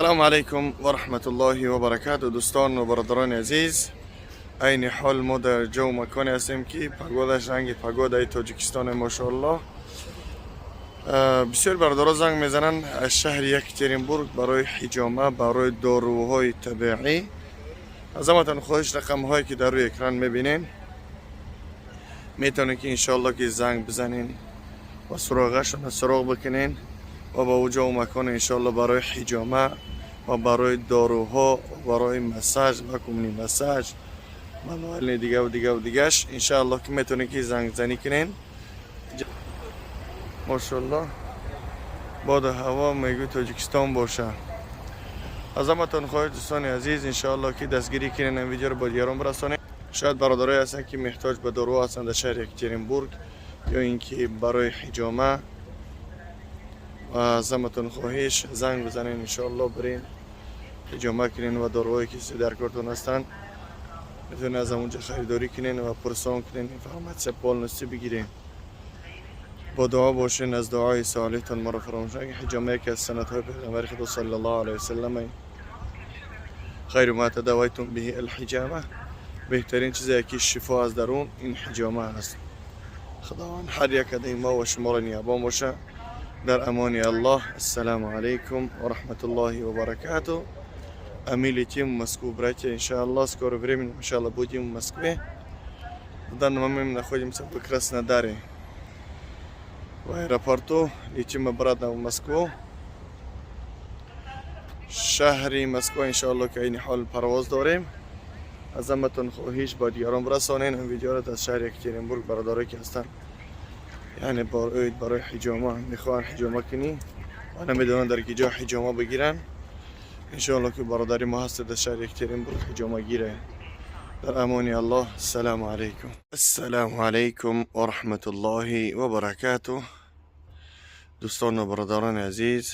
Салому алайкум ва раҳматуллоҳи ва баракату, дӯстон ва бародарони азиз. Айни ҳол мо дар ҷову маконе ҳастем, ки погодаш ранги погодаи Тоҷикистоне, мошоаллоҳ. Бисёр бародаро занг мезананд аз шаҳри Екатеринбург барои ҳиҷома, барои доруҳои табиӣ. Аз ҳаматон хоҳиш, рақамҳое ки дар рӯи экран мебинем, метавонед ки иншоалло ки занг бизанен ва суроғашона суроғ бикунен ва ба ҷову маконе иншоалло барои ҳиҷома ва барои доруҳо, барои массаж, вакуумный массаж, мануальный, дигаву дигаву дигаш, иншаалло ки метавонед ки зангзанӣ кунен. Мошалло, боду ҳаво мегӯй Тоҷикистон боша. Аз ҳаматон хоҳиш, дӯстони азиз, иншоалло ки дастгирӣ кунен, ин видеоро бо дигарон бирасонед. Шояд бародарое ҳастанд, ки меҳтоҷ ба доруҳо ҳастанд дар шаҳри Екатеринбург ё ин ки барои ҳиҷома. Ва аз ҳаматон хоҳиш, занг бизанен, иншоалло бирен, ҳиҷома кунен ва доруҳое ки дар кортон ҳастанд, метавонед аз ҳамонҷо харидорӣ кунен ва пурсон кунен, информация полностью бигирен. Бо дуо бошен, аз дуои солиҳтон моро фаромӯш накунед. Ҳиҷома яке аз суннатҳои паёмбари худо саллаллоҳу алайҳи васаллам. خير ما تداويتم به الحجامة. بهترین چیزی که شفا از درون این حجامه است. خداوند هر یک از ما و شما را نگهبان باشه. در امان الله. السلام علیکم و رحمت الله و برکاته. А мы летим в Москву, братья, иншаллах, скоро времени, иншаллах, будем в Москве. В данный момент мы находимся в Краснодаре. В аэропорту. Летим обратно в Москву. Шаҳри Москва, иншоалло, ки айни ҳол парвоз дорем. Аз ҳаматон хоҳиш, ба дигарон расонен ин видеоро. Аз шаҳри Екатеринбург бародарое ки ҳастанд, яъне барои ҳиҷома мехоҳанд ҳиҷома кунӣ ва намедонанд дар ки ҷо ҳиҷома бигиранд, иншоалло ки бародари мо ҳастед дар шаҳри Екатеринбург, ҳиҷома гире. Дар амони Аллоҳ. Ассалому алайкум. Ассалому алайкум ва раҳматуллоҳи ва баракатуҳ. Дӯстон ва бародарони азиз,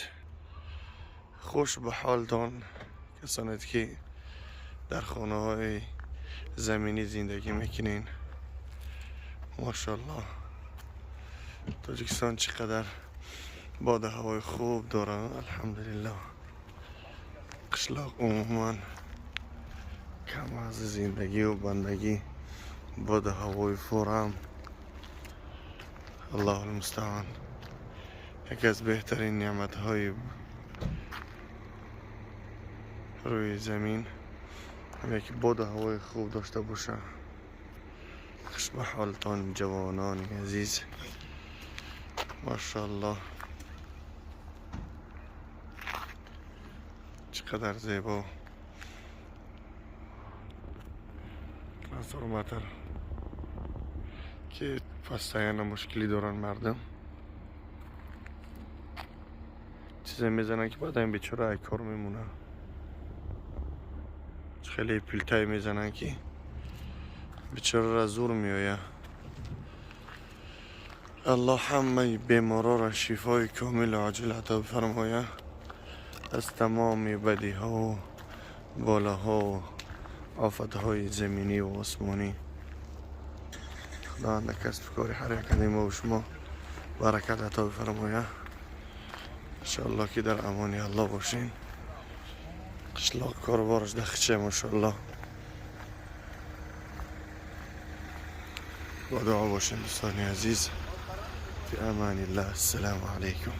хуш ба ҳолтон, касоне ки дар хонаҳои заминӣ зиндагӣ мекунен. Мошаллоҳ, Тоҷикистон чӣ қадар боду ҳавои хуб дорад, алҳамдулиллоҳ. Қишлоқ умуман кам аз зиндагию бандагӣ, боду ҳавои форам. Аллоҳу алмустаъон. Яке аз беҳтарин неъматҳои рӯи замин ҳаме ки боду ҳавои хуб дошта боша. Хуш ба ҳолтон, ҷавонони азиз, машоаллоҳ, чӣ қадар зебо. Трансформатор, ки постоянно мушкилӣ доранд мардум, чизе мезананд, ки баъдан бечора ай кор мемонад. Хеле пилтай мезананд, ки бечораро зур меояд. Аллоҳ ҳамаи беморора шифои комилу оҷил ато бифармояд, аз тамоми бадиҳову болоҳову офатҳои заминӣ ва осмонӣ. Худованд дар касбу кори ҳар як аз мо шумо баракат ато бифармояд. Иншоалло ки дар амони Аллоҳ бошем. Қишлоқ корубораш дахча, мошоалло. Бо дуо бошем, дӯстони азиз. Фи аманиллаҳ. Ассалому алайкум.